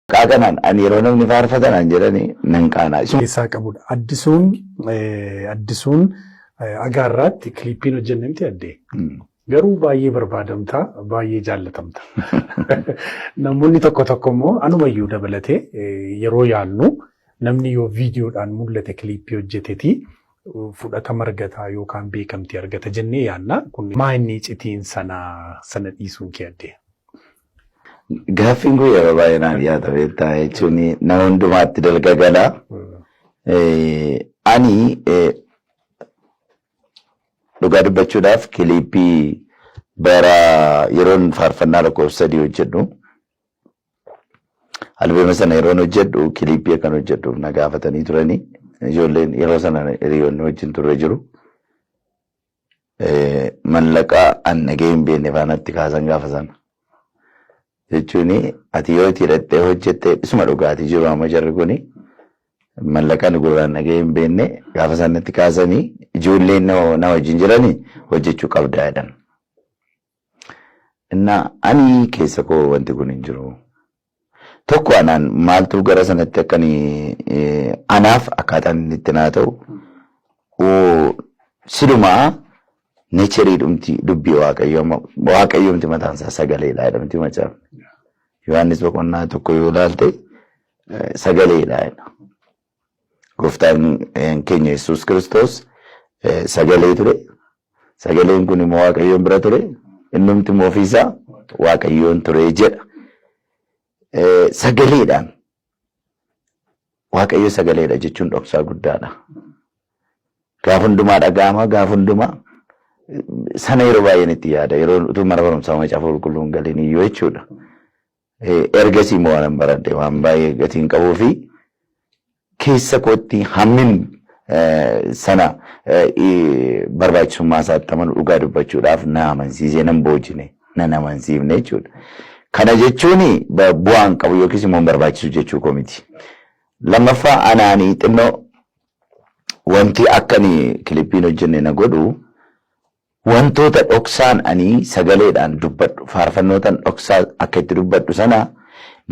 Maqaa kanaan ani yeroo namni faarfatan an jedhani nan qaanaa. Isuma keessaa qabudha. Addisuun Addisuun agaarraatti kiliippiin hojjenne miti addee. Garuu baay'ee barbaadamta, baay'ee jaallatamta. Namoonni tokko tokko immoo anumayyuu dabalatee yeroo yaannu namni yoo viidiyoodhaan mul'ate kiliippii hojjeteti fudhatama argata yookaan beekamtii argata jennee yaanna. Kun maa inni icitiin sana sana dhiisuun kee addee? Gaaffiin kun yeroo baay'ee naan dhiyaata beektaa jechuun nama hundumaatti dalga gala. Ani dhugaa dubbachuudhaaf kiliippii bara yeroon faarfannaa lakkoofsa sadii hojjedhu albeema sana yeroon hojjedhu kiliippii akkan hojjedhuuf na gaafatanii turanii ijoolleen yeroo sana hiriyoonni wajjin turre jiru. Mallaqa an dhagee hin beekne faanatti kaasan gaafa sana. Jechuun ati yoo itti hidhattee hojjette isuma dhugaatii jiru amma jarri kuni mallaqa nu gurraan dhagee hin beekne gaafa sanatti kaasanii ijoolleen na wajjin jiranii hojjechuu qabdaa jedhan. Innaa ani keessa koo wanti kun hin jiru. Tokko anaan maaltu gara sanatti akka ani anaaf akkaataan inni itti naa ta'u silumaa necherii dhumti dubbii waaqayyoo amma waaqayyoomti mataan isaa sagaleedha jedhamti macaafni. Yohaannis boqonnaa 1 yoo ilaalte sagaleedha jedha. Gooftaan keenya Yesuus Kiristoos sagalee ture. Sagaleen kun immoo Waaqayyoon bira ture. Innumti immoo ofiisaa Waaqayyoon ture jedha. Sagaleedhaan Waaqayyo sagaleedha jechuun dhoksaa guddaadha. Gaaf hundumaa dhaga'ama, gaaf hundumaa sana yeroo baay'een itti yaada. Yeroo utuu mana barumsaa macaafa qulqulluu hin galin iyyuu jechuudha. Ergasii immoo waanan baradhe waan baay'ee gatiin qabuu fi keessa kootti hammin sana barbaachisummaa isaatti amanu dhugaa dubbachuudhaaf na amansiisee nan boojine nan amansiifne jechuudha. Kana jechuun bu'aan qabu yookiis immoo hin barbaachisu jechuu koo miti. Lammaffaa anaanii xinnoo wanti akka ani kilippiin hojjenne na godhu Wantoota dhoksaan ani sagaleedhaan dubbadhu, faarfannootan dhoksaa akka itti dubbadhu sana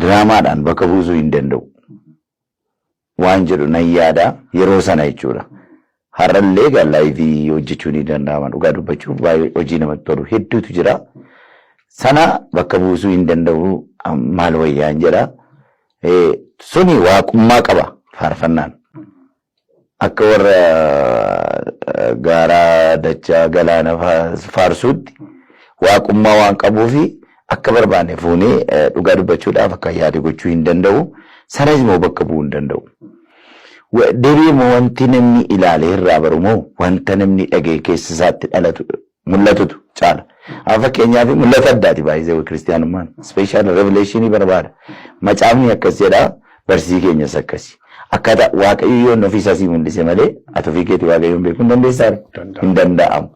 diraamaadhaan bakka buusuu hin danda'u. Waan jedhu nan yaada yeroo sana jechuudha. Har'allee egaa laayivii hojjechuu ni danda'ama dhugaa dubbachuuf baay'ee hojii namatti tolu hedduutu jira. Sana bakka buusuu hin danda'u maal wayyaan jedha. Suni waaqummaa qaba faarfannaan. Akka warra gaaraa dachaa galaana faarsuutti waaqummaa waan qabuufi akka barbaanne fuunee dhugaa dubbachuudhaaf akka yaade gochuu hin danda'u. Sanas immoo bakka bu'uu hin danda'u. Deebi'ee immoo wanti namni ilaalee irraa baru immoo wanta namni dhaga'e keessa isaatti dhalatu mul'atutu caala. Amma fakkeenyaaf mul'ata addaati baay'isee kiristiyaanummaan. Special revelation barbaada. Macaafni akkas jedha barsiisii keenyas akkasi. Akkaataa Waaqayyo yoo inni ofii isaa sii mul'ise malee ati ofii keetii Waaqayyoon beekuu hin dandeessaa? Hin danda'amu.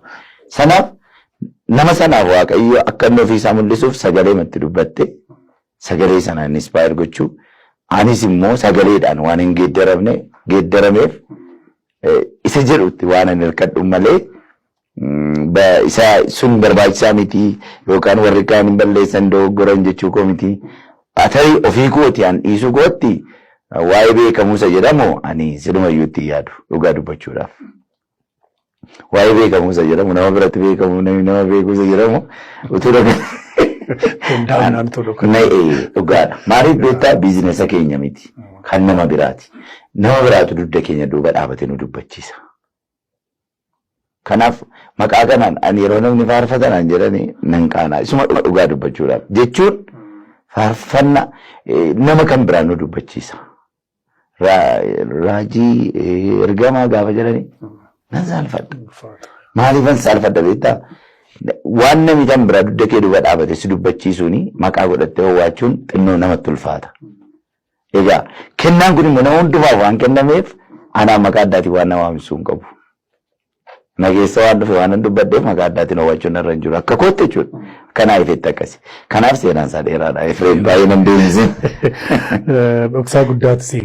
Sanaaf nama sanaaf Waaqayyo akka inni ofii isaa mul'isuuf sagalee matti dubbatte sagalee sana inspire gochuu anis immoo sagaleedhaan waan hin geeddaramne geeddarameef isa jedhutti waan ani hirkadhu malee isa sun barbaachisaa miti yookaan warri kaan hin balleessan dogoggoran jechuu koo miti. Tarii ofii kooti an dhiisuu kootti waa'ee beekamuu isa jedhamu ani silumayyuu itti yaadu dhugaa dubbachuudhaaf. Waa'ee beekamuu isa jedhamu nama biratti beekamuu namni nama beekuu isa jedhamu utuu Danda'amnaan tolu. Dhugaadha. Maaliif beektaa biizinesa keenya miti kan nama biraati. Nama biraatu dugda keenya duuba dhaabatee nu dubbachiisa. Kanaaf maqaa kanaan ani yeroo namni faarfatan an jedhani nan qaanaa. Isuma dhugaa dubbachuudhaaf jechuun faarfanna nama kan biraa nu dubbachiisa. Raajii ergamaa gaafa jedhani nan saalfadha. Maaliifan saalfadha beektaa? Waan namni kan biraa dugda kee duuba dhaabate si dubbachiisuuni maqaa godhattee owwaachuun xinnoo namatti ulfaata. Egaa kennaan kun immoo nama hundumaaf waan kennameef anaa maqaa addaatiin waan na waamsisu hin qabu. Na keessa waan dhufe waan nan dubbadheef maqaa addaatiin owwaachuun narra hin jiru. Akka kootti jechuudha. Akka naa ifetti akkasi. Kanaaf seenaan isaa dheeraadha. Efreem baay'ee nan deemsise. Dhoksaa guddaatu si.